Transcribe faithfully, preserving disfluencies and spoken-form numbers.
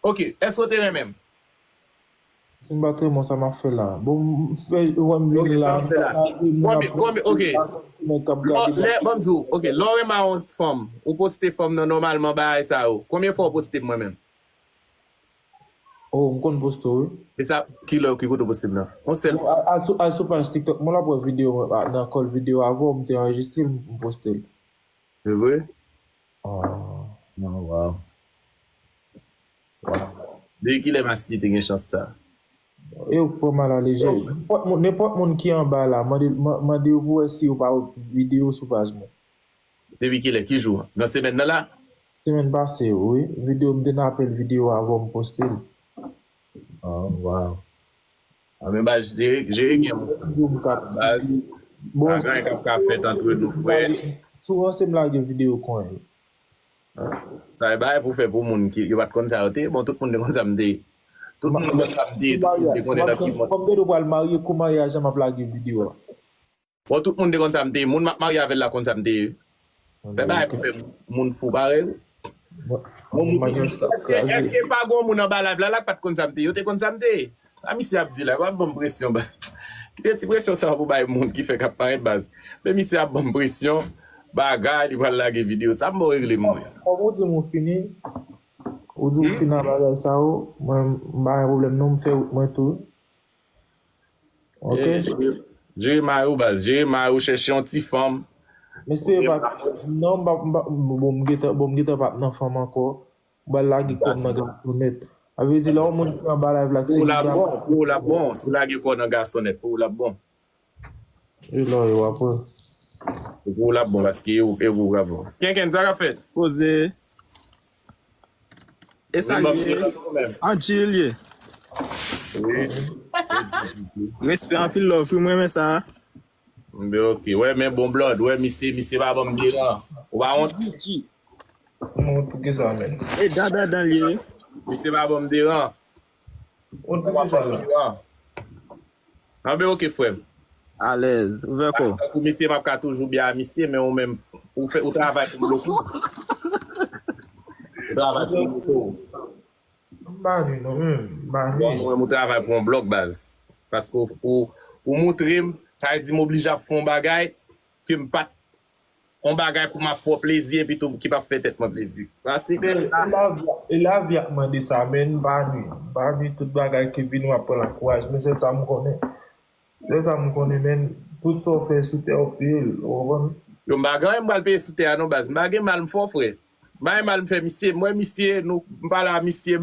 Ok, èske w te renmen m? Si m pa t renmen w, sa m ap fè la? Bon, m fè, wè m vini la. Ok, sa w ap fè la? Konbyen, konbyen, ok. Lè, ban m di w, ok, lè w renmen yon ti fanm, ou poste fanm nan nòmalman bagay sa yo. Konbyen fwa w poste m mwen menm? Oh, m konn poste w, wi. E sa, ki lè, ki kote w poste m nan? Yon sèl fwa. Al sou, al sou paj TikTok mwen la, w ap wè videyo mwen, nan kòl videyo avè w, m te anrejistre l, m poste l. Se vre? Oh, wow. Wow. Depi kilè Masisi te gen chans sa? Yo pran m alaleje. Nenpòt moun, nenpòt moun ki anba la, mande, mande yo pou wè si yo pa wè videyo sou paj mwen. Depi kilè? Ki jou? Nan semèn nan la? Semèn pase, wi. Videyo, m te nan apèl videyo avè w, m poste l. Oh, wow. A men baz, jere, jere gen moun. Baz, pa gen anyen k ap ka fèt antre nou, frè. Si w ranse m lage videyo konyen. Sa e bagay pou fè pou moun ki, yo pa t konn sa yo te ye. Bon, tout moun te konn sa m te ye. Tout moun konn sa m te ye, tout moun te konnen nan ki mond. Kòm de nou pral marye, kou maryaj la, m ap lage videyo a. Bon, tout moun te konn sa m te ye. Moun m ap marye avè l la konn sa m te ye. Se bagay pou fè moun fou parèy ou. Bon, moun, moun, moun, èske, èske pa gon moun anba live la, la k pa t konn sa m te ye? Yo te konn sa m te ye. A misye ap di la, pa ban m presyon, ba. Kite ti presyon sa pou bay moun ki fèk ap parèt baz. Men misye ap ban m presyon, bagay, li pral lage videyo. Sa m ba w regle m mwen. Kòm ou di m ou fini, ou di ou fini ak bagay sa yo, mwen, m pa gen pwoblèm non, m fè wout mwen tou. Ok. Jere may ou baz, jere may ou, chèche yon ti fanm. Mesye pa, non, m pa, m pa, bon, m gentan, bon, m gentan pa nan fanm ankò. M pral lage kò m nan gason nèt. Sa vle di, lè yon moun ki anba live la, se li la. Pou w la bon, pou w la bon. Si w lage kò w nan gason nèt, pou w la bon. E lò yo apre. Pou w la bon, paske e ou, e ou la bon. Kenken, sa k ap fèt? Poze. E sa l ye? Anjil ye. Wi. Respè anpil love, wi, m renmen sa. Mbe ok. Wè, men bon blood. Wè, misye, misye pa ban m deran. Ou pa wont? Mwen, pou ki sa, men? E dandandan l ye. Misye pa ban m deran. Ou pa ban m deran. Anben, ok, frè m. Alèz, ouvè kò w. Tankou misye, m ap ka toujou byen a misye, men ou menm, ou fè, ou travay pou m loko. Ou travay pou m loko. M pa nwi, non, m pa nwi. Bon, mwen, ou travay pou yon blòk, baz. Paske ou, ou, ou moutre m, sa vle di m oblije ap fè yon bagay ke m pa t yon bagay pou m ap fè w plezi epi tou ki p ap fè tèt mwen plezi. Paske e lavi, e lavi ap mande sa, men m pa nwi. M pa nwi tout bagay ki vini w ap pran l ak kouraj, men sèl sa m konnen. Sèl sa m konnen, men tout sa w fè sou tè w peye l, ou konprann? Yo, m pa gen anyen m pral peye sou tè a non, baz. M pa gen mal m fè w, frè. M pa gen mal m fè misye. M wè misye, nou, m pale a misye.